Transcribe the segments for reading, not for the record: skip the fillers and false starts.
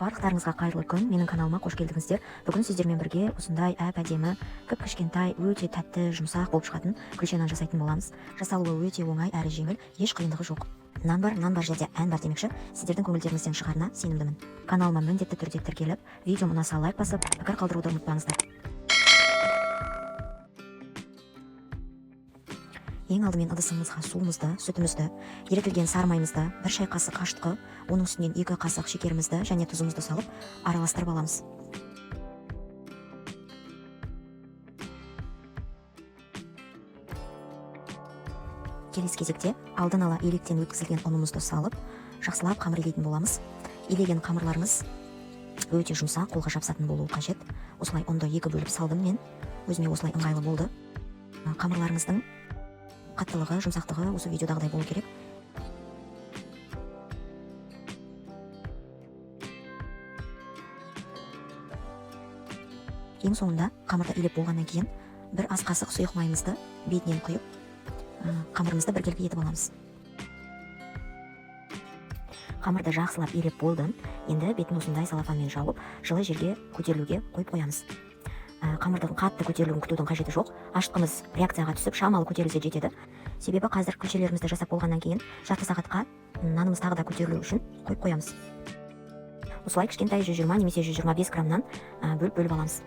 Барлықтарыңызға қайырлы күн, менің каналыма қош келдіңіздер. Бүгін сіздермен бірге осындай әп-әдемі, кіп-кішкентай, өте тәтті, жұмсақ болып шығатын күлше нан жасайтын боламыз. Жасалуы өте оңай әрі жеңіл, еш қиындығы жоқ. Нан бар, нан бар жерде ән бар демекші, сіздердің көңілдеріңізден шығарына сенімдімін. Каналыма міндетті түрде тіркеліп, видеом ұнаса лайк басып, пікір қалдыруды ұмытпаңыздар. Ең алдымен ыдысымызға суымызды, сүтімізді, ерітілген сары майымызды, 1 шай қасық ашытқы, оның үстінен 2 қасық шекерімізді және тұзымызды салып араластырып аламыз. Келесі кезекте алдын ала електен өткізілген ұнымызды салып, жақсылап қамыр илейтін боламыз. Илеген қамырларыңыз өте жұмсақ, қолға жабысатын болуы қажет. Осылай ұнды 2 бөліп салдым мен. Өзіме осылай ыңғайлы болды. Қамырларыңыздың қаттылығы, жұмсақтығы осы видеодағыдай болу керек. Ең соңында қамырды илеп болғаннан кейін бір ас қасық сұйық майымызды бетінен құйып, қамырымызды біркелкі етіп аламыз. Қамырды жақсылап илеп болдым. Енді бетін осындай салафанмен жауып, жылы жерге көтерілуге қойып қоямыз. Қамырдың қатты көтерілуін күтудің қажеті жоқ. Ашытқымыз реакцияға түсіп, шамалы көтерілсе жетеді. Себебі қазір күлшелерімізді жасап болғаннан кейін жарты сағатқа нанымыз тағы да көтерілу үшін қойып қоямыз. Осылай кішкентай 120 немесе 125 граммнан бөліп-бөліп аламыз.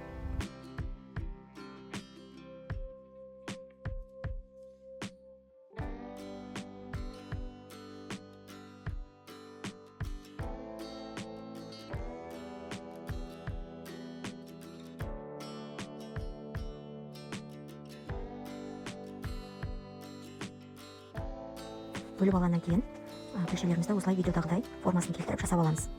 Бөліп алғаннан кейін күлшелерімізді осылай видеодағыдай формасын келтіріп жасап аламыз.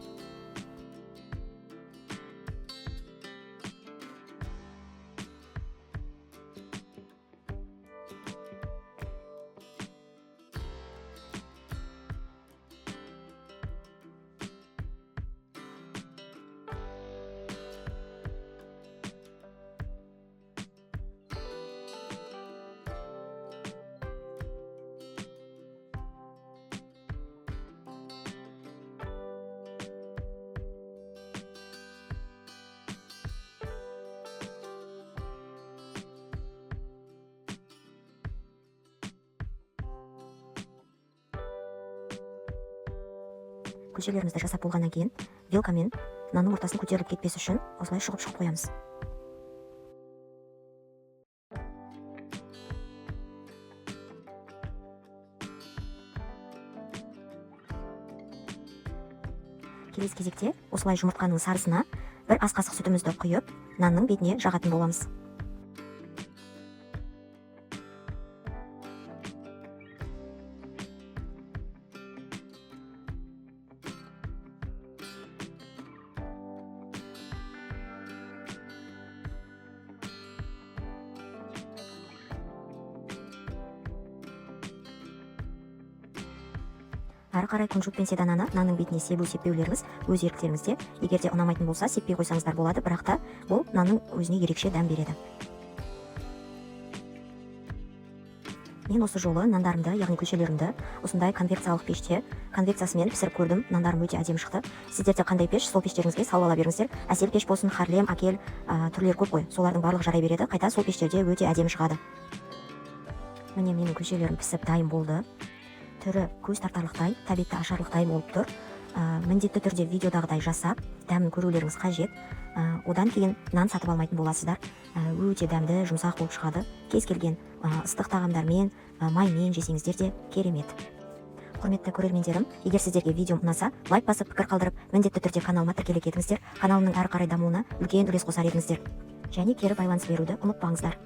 Күлшелерімізді жасап болғаннан кейін вилкамен нанның ортасын көтеріліп кетпес үшін осылай шұғып-шұғып қоямыз. Келесі кезекте осылай жұмыртқаның сарысына бір ас қасық сүтімізді құйып, нанның бетіне жағатын боламыз. Әрі қарай күнжіт пен седананы нанның бетіне себу сеппеулеріңіз өз еріктеріңізде. Егер де ұнамайтын болса, сеппей қойсаңыздар болады, бірақ та бұл нанның өзіне ерекше дәм береді. Мен осы жолы нандарымды, яғни күлшелерімді осындай конвекциялық пеште конвекциясымен пісіріп көрдім. Нандарым өте әдемі шықты. Сіздерде қандай пеш, сол пештеріңізге салып ала беріңіздер. Әсел пеш болсын, Харлем, Акел, түрлері көп қой. Солардың барлығы жарай береді. Қайта сол пештерде өте әдемі шығады. Міне менің күлшелерім пісіп дайын болды. Түрі көз тартарлықтай, тәбетті ашарлықтай болып тұр. Міндетті түрде видеодағыдай жасап, дәмін көрулеріңіз қажет. Одан кейін нан сатып алмайтын боласыздар. Өте дәмді, жұмсақ болып шығады. Кез келген ыстық тағамдармен, маймен жесеңіздер де керемет. Құрметті көрермендерім, егер сіздерге видеом ұнаса, лайк басып, пікір қалдырып, міндетті түрде каналыма тіркеле кетіңіздер. Каналымның әрі қарай дамуына үлкен үлес қосар едіңіздер. Және кері байланыс беруді ұмытпаңыздар.